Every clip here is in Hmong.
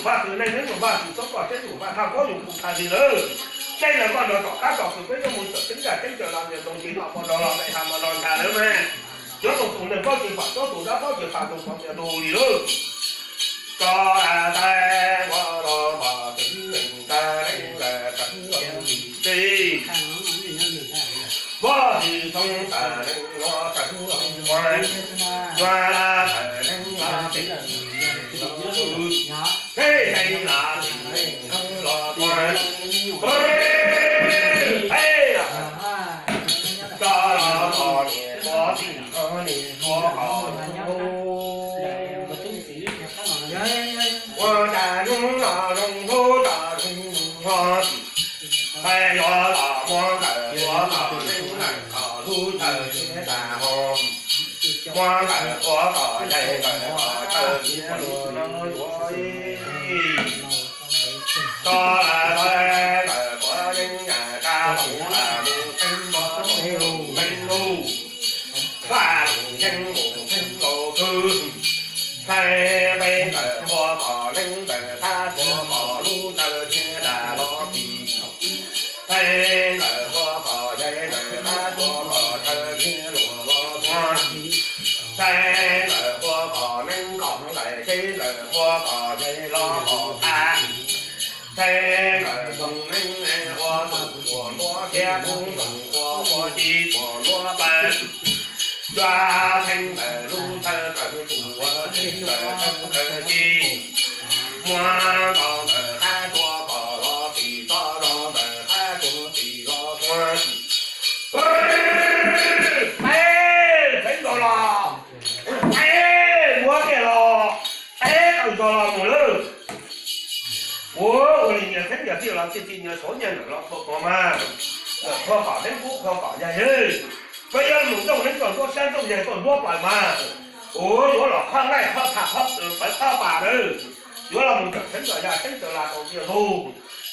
Vaj Tswv neej neeb yus, Vaj Tswv txob koj tseeb yus, Vaj Thaj Kob yus kuv tag li lawm. Tej no koj nrog tom qab tsom kwm peb yuav mus txawm teb nraj teb ntsaws los nias ntoo tsis noj poj nrog los daim ha mas los nrad lawm mas. Yuav tus tus neeg paub tsis pom, yuav tus dab paub tsis pom, tus pom tias tus li lawm. Tso la tais ua los pom txwv neeg tag leej tawm tawm los li teb. Voj tsis thoob tawm leej los tawm los ua, ua la tawm leej los tib los tub. Peb teev los tib los ua, peb los tso los pom niam tuav txim, niam tuav qos ua cas hnub no zoo hnub tso zoo hnub no. Peb yuav los muab nkawd tuav kom neeb nkawd kom lub chaw siav tas ho, muab nkawd tuav kom yaig nkawd kom chaw siav lug no yuav tso la tais ntawm kuv neeb nyam kab loos lam mus teeb npog mus teeb lug, faj mus yeeb mus teeb nkaus khwb. Peb ntawm qhua kom neeb ntawm qab tuav kom lub chaw thiaj dam los txim. Peb ntawm qhua kom yaig ntawm qab tuav kom chaw thiaj luag los muag. Peb ntawm qhua kom neeb kom ntawm seb ntawm qhua kom yaig los kom qab. Peb ntawm ntoo neeb ua tus tuam ntuab thiab tub ntoo ua ua ci tuam ntuab plaws. Cua theej ntawm lub chaw tawm tus ua theej ntawm chaw tawm ci. Muab nkaus ntawm qab tuav kom los txim, tso los ntawm qab tuav txim los muag. Peb, peb nkaus los, peb muab tiag los, peb tawm zog los mus lawm. Ua, ua li nyias txheeb nyias txhij los txhij txhij, nyias saum nyias ntawm los txhua txhua mas. Ntawm qhua kom neeb, qub qhua kom yaig, peb yuav mus nrauj neeb tuaj nruab sab, nrauj yaig tuaj nruab plaws mas. Ua, yuav los qhov nqaij qhov thaj qhov pawv qhov pas lawm. Yuav los mus ntawm txheeb ntawm yaj txheeb ntawm las tau tiag lug.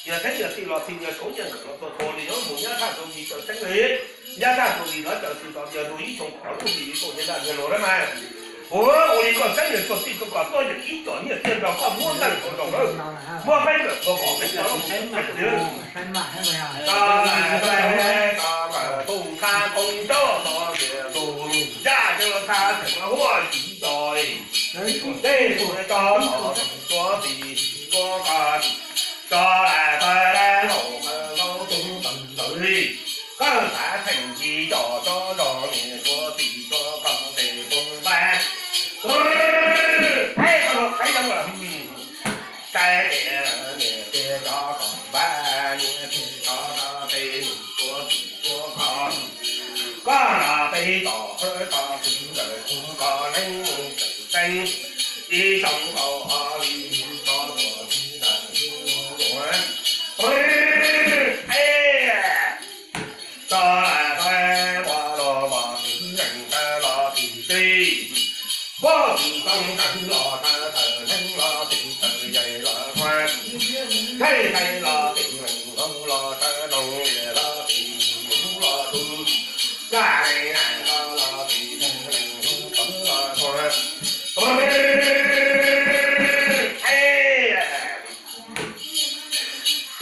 Nyias txheeb nyias txhij los txhij, nyias saum nyias ntawm los txhua txhua li, yuav mus nyab thaj txuas tis caw txheeb li. Nyab thaj txuas tis los caw txhij tau tiag lug, ib xyoo pom lub hlis li tau nyias daj nyias luag lawm mas. Ua, ua li koj txheeb nyias txhij txhij, koj tuaj nyias ib co nyiaj tiag nrog koj muab nqaij tau rau lawm. Muab peb ntawm qhua kom peb cov lub txheeb li. Tso la tais, tso ntawm tus thab koom coj los tias tus yaj coj los thab txheem huaj yim co. Tej tus coj los tuav txim tuav qos, tso la tais laub tus ntawd li. Koj xav theem ci coj tso zog niam tuav txim tuav qos tes tuav npab. Peb tau los qeeb cov lawm. Saib tias niam tiag cov kom npab, niam tiag cov tso tes tuav txim tuav qos. Koj los peb tom qhawv tom txwv ntawm qhua kom neeb mus txawm teeb. Ib xyoo nkaus ob li tso tuam txwv ntawm ntug ua. Tso la tais ua los los txwv nees taw los txwv tij. Huab txwv koob tawg los taw tawm neeb los txwv tawm yaig los huab. Thaij thaij los txwv nees nkaus los taw noog lias los txwv mus los tub. Tsa nees nkaus los txwv nees nkaus los huab.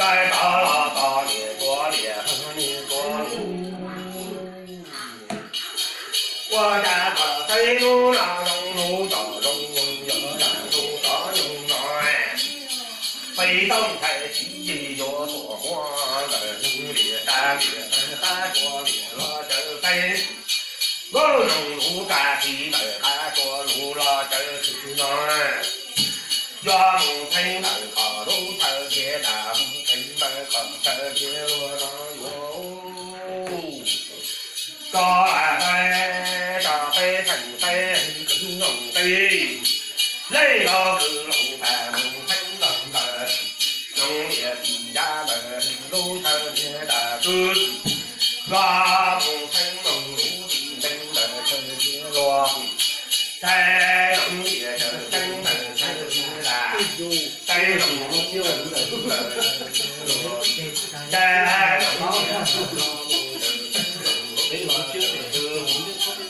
Kawg tau los tau niam tuav liam, niam tuav lus. Ua cas txawm teb lub no zoo lub tom zoo, yog yam zoo tom zoo no. Peb tau ntxhais txiv yig yuav tuam muab ntawm zoo liam, tsa liam qab tuav liam los caw teb. Nkauj zoo lub tsa txiv ntawm qab tuav lus los caw txwv no. Yuav mus txheeb ntawm qhov lub chaw ntiav dam, mus txheeb ntawm qhov chaw ntiav luag no yuav. Tso la tais, tso peb theem teb kwv loos teb. Lej los kwv loos tas mus txheeb los ntawm zoo liam tim yav ntawm lub chaw ntiav dam xwb. Los mus txheeb mus lub tim ntees ntawm chaw ntiav luag. Txheeb zoo liam chaw ntees ntawm chaw ntiav dam. Txheeb zoo lub ntawm ntawm chaw ntiav luag. Txheeb zoo liam chaw ntees ntawm chaw ntiav dam.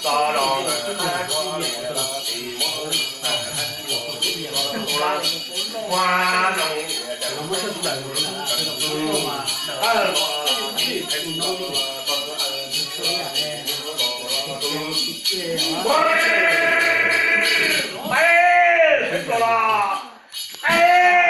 Tso los ntawm qab tuav liam los txwv muab ntawm qab tuav liam los txwv. Ua, los muab sawv daws mus na, sawv daws mus mas, ua,